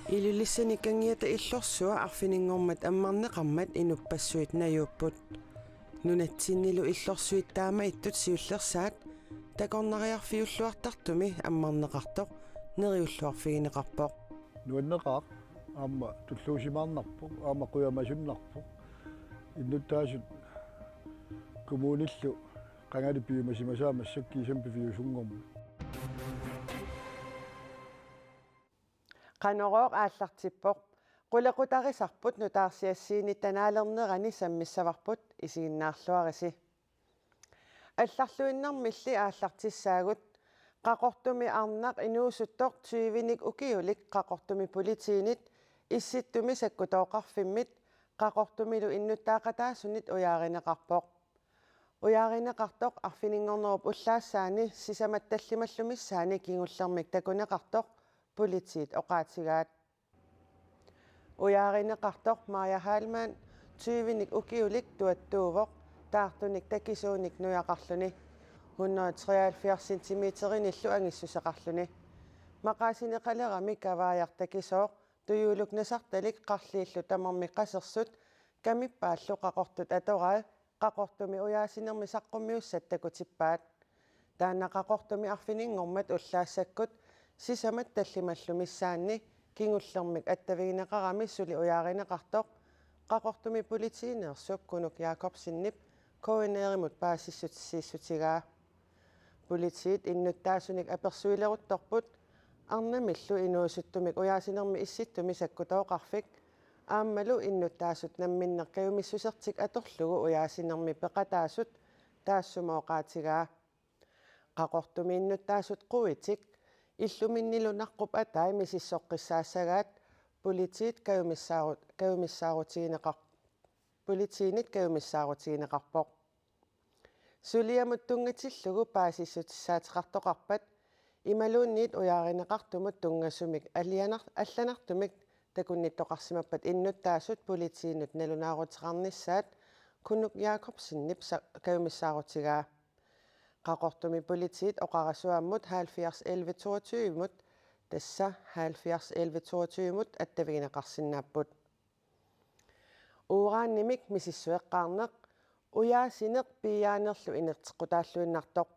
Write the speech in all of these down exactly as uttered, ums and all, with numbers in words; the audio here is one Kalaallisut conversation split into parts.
Ilulissani Kangiata Illorsua arfininngormat ammarneqarmat inuppassuit najuupput. Nunatsinnilu illorsuit taamaattut siullersaat takornariarfiulluartartumi ammarneqartoq neriulluarfigineqarpoq. Nuanneqaaq, aamma tulluusimaarnarpoq, aamma qujamasunnarpoq. Innuttaasut kommunillu qangali piumasimasaat massakkut kiisami piviusunngormat. Qanorooq aallartippoq. Qulequtarisarput nutaarsiassiinittanaalernerani sammissavarput, isiginnaarluarisi. Allarluinnarmilli aallartissaagut. Qaqortumi arnaq inuusuttoq tyvenik ukiulik Qaqortumi politiinit Issittumi Sakkutooqarfimmit Qaqortumilu innuttaaqataasunit ujaarineqarpoq. Ujaarineqartoq arfininngornerup ullaassaani sisamat tallimallu missaanni kingullermik takuneqartoq politiit oqaatigaat. Ujaarineqartoq Maja Heilmann tyvenik ukiulik tuattuuvoq, taartunik takisuunik nujaqarluni, hundrede treoghalvfjerds centimeterinillu angissuseqarluni. Maqaasineqalerami kavaajaq takisooq, tujuuluk nasartalik qarliillu tamarmik qasersut, kamippaallu qaqortut atorai, Qaqortumi ujaasinermi saqqummiussat takutippaat. Taanna Qaqortumi arfininngormat ullaassakkut sisamat tallimallu missaanni kingullermik attavigineqarami suli ujaarineqartoq Qaqortumi politiineersup Kunuk Jakobsenip K N R-imut paasissutissiissutigaa. Politiit innuttaasunik apersuileruttorput arnamillu inuusuttumik ujaasinermi Issittumi Sakkutooqarfik aammalu innuttaasut namminneq kajumissusertik atorlugu ujaasinermi peqataasut taassuma oqaatigaa. Qaqortumi innuttaasut quitik illuminnilu naqqup atai misissoqqissaassagaat politiit kajumissaaru-, kajumissaarutigineqar-, politiinit kajumissaarutigineqarpoq. Suliamut tunngatillugu paasissutissaateqartoqarpat imaluunniit ujaarineqartumut tunngasumik alianar-, allanartumik takunnittoqarsimappat innuttaasut politiinut nalunaaruteqarnissaat Kunuk Jakobsenip sa-, kajumissaarutigaa. Qaqortumi politiit oqarasuammut halvfjerds elleve toogtyve-mut, tassa halvfjerds elleve toogtyve-mut attavigineqarsinnaapput. Uranimik misissueqqaarneq, ujaasineq piiaanerlu inerteqqutaalluinnartoq.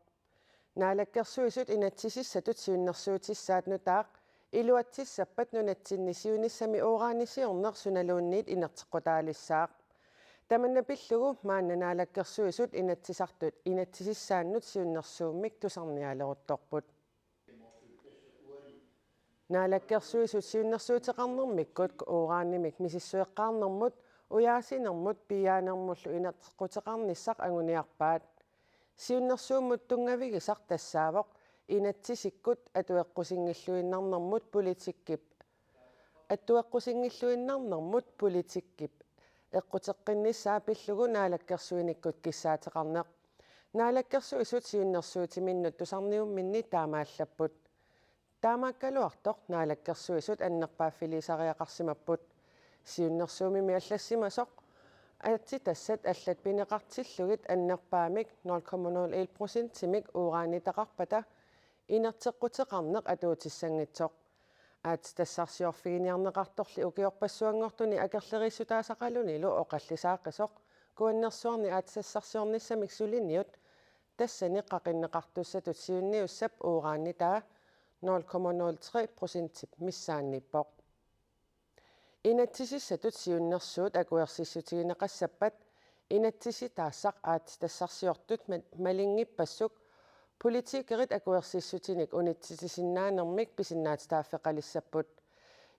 Naalakkersuisut inatsisissatut siunnersuutissaat nutaaq iluatsissappat nunatsinni siunissami uranisiorneq sunaluunniit inerteqqutaalissaaq. Tamanna pillugu maanna Naalakkersuisut Inatsisartut inatsisissaannut siunnersuummik tusarniaaleruttorput. Naalakkersuisut siunnersuuteqarnermikkut uranimik misissueqqaarnermut, ujaasinermut piiaanermullu inerteqquteqarnissaq anguniarpaat. Siunnersuummut tunngavigisaq tassaavoq inatsisikkut atueqqusinngilluinnarnermut politikkip, atueqqusinngilluinnarnermut politikkip eqquteqqinnissaa pillugu naalakkersuinikkut kissaateqarneq. Naalakkersuisut siunnersuutiminnut tusarniumminni taamaallapput. Taamaakkaluartoq Naalakkersuisut annerpaaffiliisariaqarsimapput. Siunnersuummimi allassimasoq aatsitassat allat pineqartillugit annerpaamik nul komma nul en procentimik uranitaqarpata inerteqquteqarneq atuutissanngitsoq. Aatsitassarsiorfiginiarneqartorli ukiorpassuanngortuni akerleriissutaasaqalunilu oqallisaaqqisoq Kuannersuarni aatsitassarsiornissamik suliniut tassani qaqinneqartussatut siunniussap uranitaa nul komma nul tre procentip missaanniippoq. Inatsisissatut siunnersuut akuersissutigineqassappat inatsisitaassaq aatsitassarsiortut ma-, malinngippassuit politikerit akuersissutinik unitsitsisinnaanermik pisinnaatitaaffeqalissapput.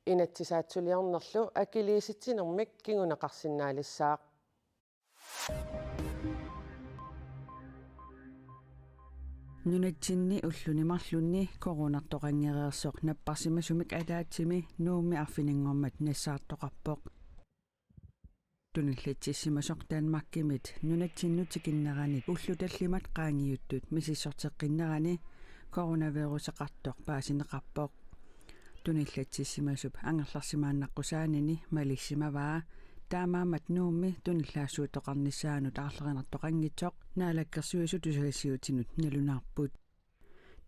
Inatsisaatsuliornerlu akiliisitsinermik kinguneqarsinnaalissaaq. Nunatsinni ulluni marlunni coronartoqanngereersoq napparsimasumik ataatsimi Nuummi arfininngormat nassaartoqarpoq. Tunillatsissimasoq Danmarkimit nunatsinnut tikinneranit ullut tallimat qaangiuttut misissorteqqinnerani coronaviruseqartoq paasineqarpoq. Tunillatsissimasup angerlarsimaannaqqusaanini malissimavaa Taamaammat Nuummi tunillaassuuttoqarnissaanut aarlerinartoqanngitsoq Naalakkersuisut tusagassiuutinut nalunaarput.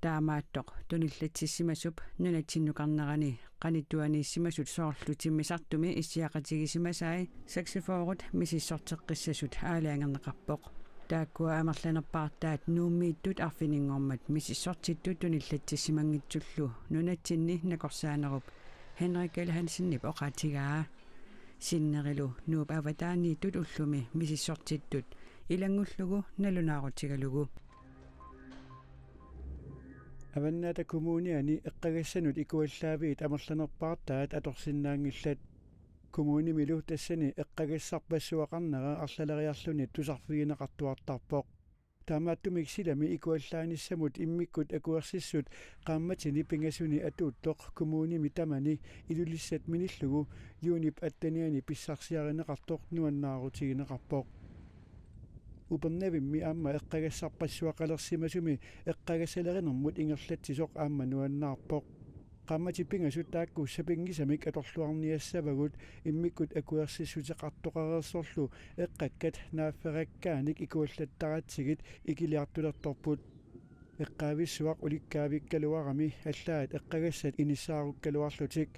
Taamaattoq tunillatsissimasup nunatsinnukarnerani qanittuaniissimasut soorlu timmisartumi issiaqatigisimasai seksogfyrre misissorteqqissasut aalajangerneqarpoq. Taakkua amerlanerpaartaat Nuummiittut arfininngormat misissortittut tunillatsissimanngitsullu nunatsinni nakorsaanerup Henrik L. Hansenip oqaatigaa. Sinnerilu Nuup avataaniittut ullumi misissortittut ilanngullugu nalunaarutigalugu. Avannaata Kommuniani eqqagassanut ikuallaaviit amerlanerpaartaat atorsinnaanngillat. Kommunimilu tassani eqqagassarpassuaqarnera arlaleriarluni tusarfigineqartuartarpoq. Taamaattumik silami ikuallaanissamut immikkut akuersissut qaammatini pingasuni atuuttoq kommunimi tamani Ilulissat minillugu juunip atteniani pissarsiarineqartoq nuannaarutigineqarpoq. Upernavimmi aamma eqqagassarpassuaqalersimasumi eqqagassalerinermut ingerlatsisoq aamma nuannaarpoq. Qaammatit pingasut taakku sapinngisamik atorluarniassavagut immikkut akuersissuteqartoqareersorlu eqqakkat naafferakkaanik ikuallattaratsigit ikiliartulertorput. Eqqaavissuaq ulikkaavikkaluarami allaat eqqagassat inissaarukkaluarlutik.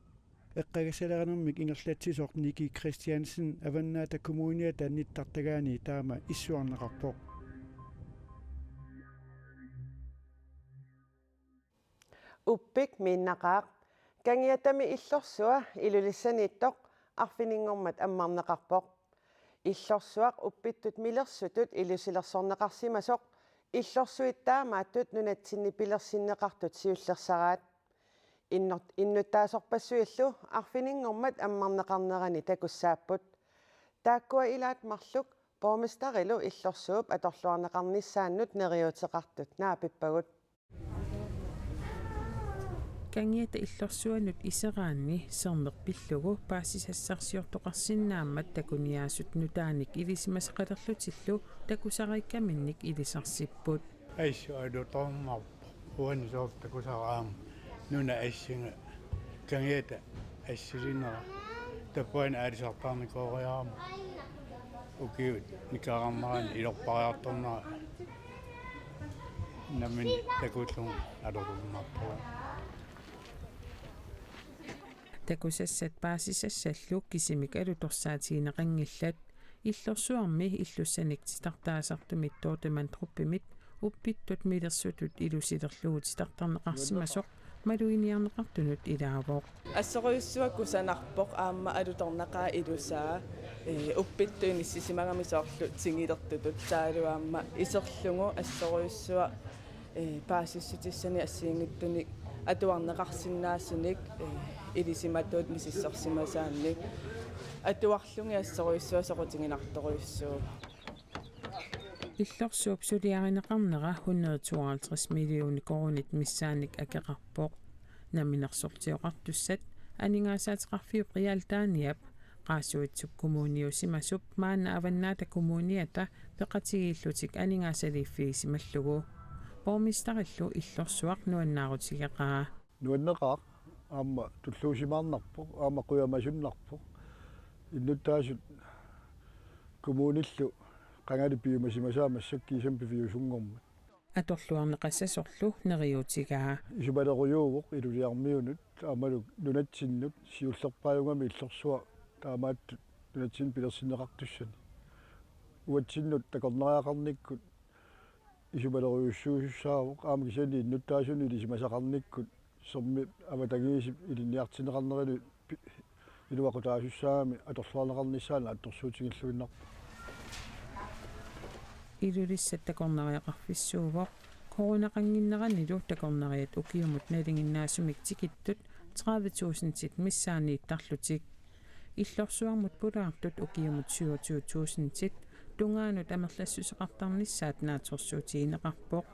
Eqqagassalerinermik ingerlatsisoq Niki Christiansen Avannaata Kommuniata nittartagaani taama issuarneqarpoq. Uppik miinnaqaaq. Kangiatami Illorsua Ilulissaniittoq arfininngormat ammarneqarpoq. Illorsuaq uppittut milersutut ilusilersorneqarsimasoq illorsuit taamaattut nunatsinni pilersinneqartut siullersaraat. Innut-, innuttaasorpassuillu arfininngormat ammarneqarnerani takussaapput. Taakkua ilaat marluk borgmesterilu Illorsuup atorluarneqarnissaannut neriuuteqartut naapippagut. Kangiata Illorsuanut iseraanni sermeq pillugu paasisassarsiortoqarsinnaammat takuniaasut nutaanik ilisimasaqalerlutillu takusariikkaminnik ilisarsipput. Assu alutornarpoq uani soorlu takusara aamma nuna assinga kangiata assilinera tappavani aalisartaarnikooriarama ukiut nikaqarnerani ilorpariartornera nammineq takullugu alutornarpoq. Takusassat paasisassallu kisimik alutorsaatigineqanngillat. Illorsuarmi illussanik titartaasartumit Dortemandrupimit uppittut milersutut ilusilerlugu titartarneqarsimasoq maluginiarneqartunut ilaavoq. Assorujussuaq kusanarpoq aamma alutornaqaaq ilusaa, ee, uppittut inissisimagami soorlu tingilertutut taavalu aamma iserlugu assorujussuaq, ee, paasissutissanik assigiinngitsunik atuarneqarsinnaasunik, ee, ilisimatuut misissorsimasaannik atuarlugit assorujussuaq soqutiginartorujussuuvoq. Illorsuup suliarineqarnera hundrede tooghalvtreds millioner koruunit missaannik akeqarpoq. Namminersortioqartussat Aningaasaateqarfiup Realdaniap, Qaasuitsup Kommuniusimasup maanna Avannaata Kommuniata peqatigiillutik aningaasaliiffigisimallugu. Borgmesterillu Illorsuaq nuannaarutigeqaa. Nuanneqaaq, aamma tulluusimaarnarpoq, aamma qujamasunnarpoq. Innuttaasut kommunillu qangali piumasimasaat massakkut kiisami piviusunngormat. Atorluarneqassasorlu neriuutigaa. Isumalerujuuvoq Ilulissarmiunut aammalu nunatsinnut, siullerpaajugami Illorsuaq taamaattut nunatsinni pilersinneqartussani. Uatsinnut takornariaqarnikkut isumalerujussuusussaavoq, aamma kisianni innuttaasunut ilisimasaqarnikkut sermip avatangiisip ilinniartinneqarnerilu pi-, iluaqutaasussaagami atorluarneqarnissaa naatsorsuutigilluinnarpoq. Ilulissat takornariaqarfissuuvoq. Coronaqannginneranilu takornariat ukiumut nalinginnaasumik tikittut tredive tusindit missaanniittarlutik. Illorsuarmut pulaartut ukiumut syvogtyve tusindit tungaanut amerlassuseqartarnissaat naatsorsuutigineqarpoq.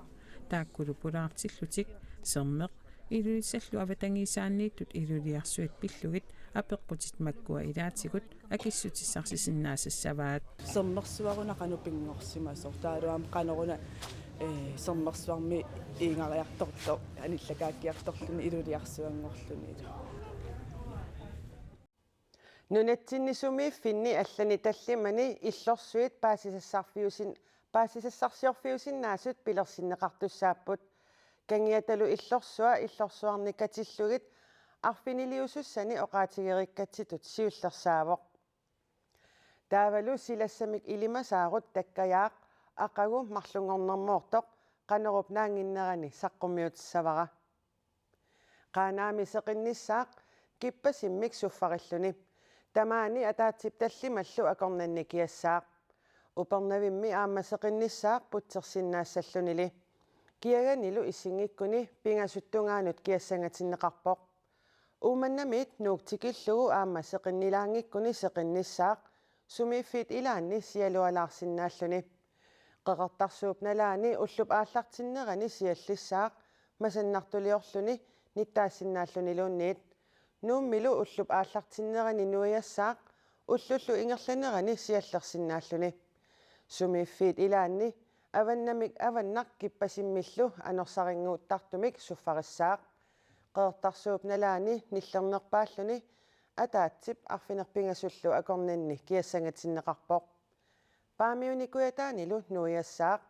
Taakkulu pulaartillutik sermeq Ilulissallu avatangiisaanniittut Iluliarsuit pillugit apeqqutit makkua ilaatigut akissutissarsisinnaassavat. Sermersuaruna qanoq pinngorsimasoq, taavalu aamma qanoruna, ee, sermersuarmi iingariartortoq, anillakaakkiartorluni Iluliarsuanngorlunilu. Nunatsinni sumiiffinni allani tallimani illorsuit paasisassarfiusin-, paasisassarsiorfiusinnaasut pilersinneqartussaapput. Kangiatalu illorsua illorsuarnik katillugit arfiniliusussani oqaatigereerikkatsitut siullersaavoq. Taavalu silassamik ilimasaarut takkajaaq aqagu marlunngornermoortoq Qanorup naannginnerani saqqummiutissavara. Qaanaami seqinnissaaq kippasimmik suffarilluni. Tamaani ataatsip tallimallu akornanni kiassaaq. Upernavimmi aamma seqinnissaaq putsersinnaassallunili. Kiaganilu issinngikkuni pingasut tungaanut kiassangatinneqarpoq. Uummannamiit Nuuk tikillugu aamma seqinnilaanngikkuni seqinnissaaq sumiiffiit ilaanni sialualaarsinnaalluni. Qeqertarsuup nalaani ullup aallartinnerani siallissaaq masannartuliorluni nittaassinnaalluniluunniit. Nuummilu ullup aallartinnerani nuiassaaq ullullu ingerlanerani siallersinnaalluni. Sumiiffiit ilaanni avannamik avannaq kippasimmillu anorsarinnguuttartumik suffarissaaq. Qeqertarsuup nalaani nillernerpaalluni ataatsip arfineq-pingasullu akornanni kiassangatinneqarpoq. Paamiuni Kujataanilu nuiassaaq,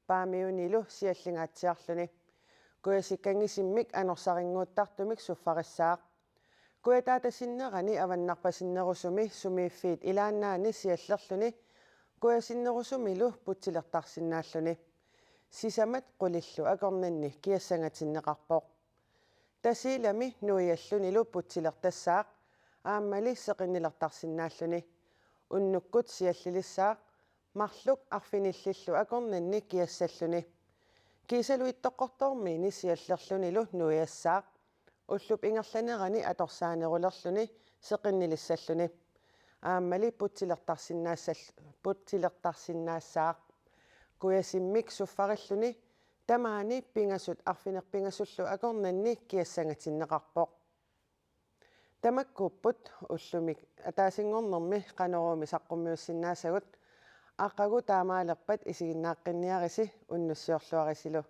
Paamiunilu siallingaatsiarluni. Kujasikkanngissimmik anorsarinnguuttartumik suffarissaaq. Kujataata sinnerani avannarpasinnerusumi sumiiffiit ilaannaani siallerluni, kujasinnerusumilu putsilertarsinnaalluni. Sisamat qulillu akornanni kiassangatinneqarpoq. Tasiilami nuiallunilu putsilertassaaq, aammali seqinnilertarsinnaalluni. Unnukkut siallilissaaq, marluk arfinillillu akornanni kiassalluni. Kiisalu Ittoqqortoormiini siallerlunilu nuiassaaq, ullup ingerlanerani atorsaanerulerluni seqinnilissalluni. Aammali putsilertarsinnaassal-, putsilertarsinnaassaaq. Kujasimmik suffarilluni tamaani pingasut arfineq-pingasullu akornanni kiassangatinneqarpoq. Tamakkuupput ullumi ataasinngornermi Qanoruumi saqqummiussinnaasagut, aqagu taamaalerpat isiginnaaqqinniarisi, unnussiorluarisilu.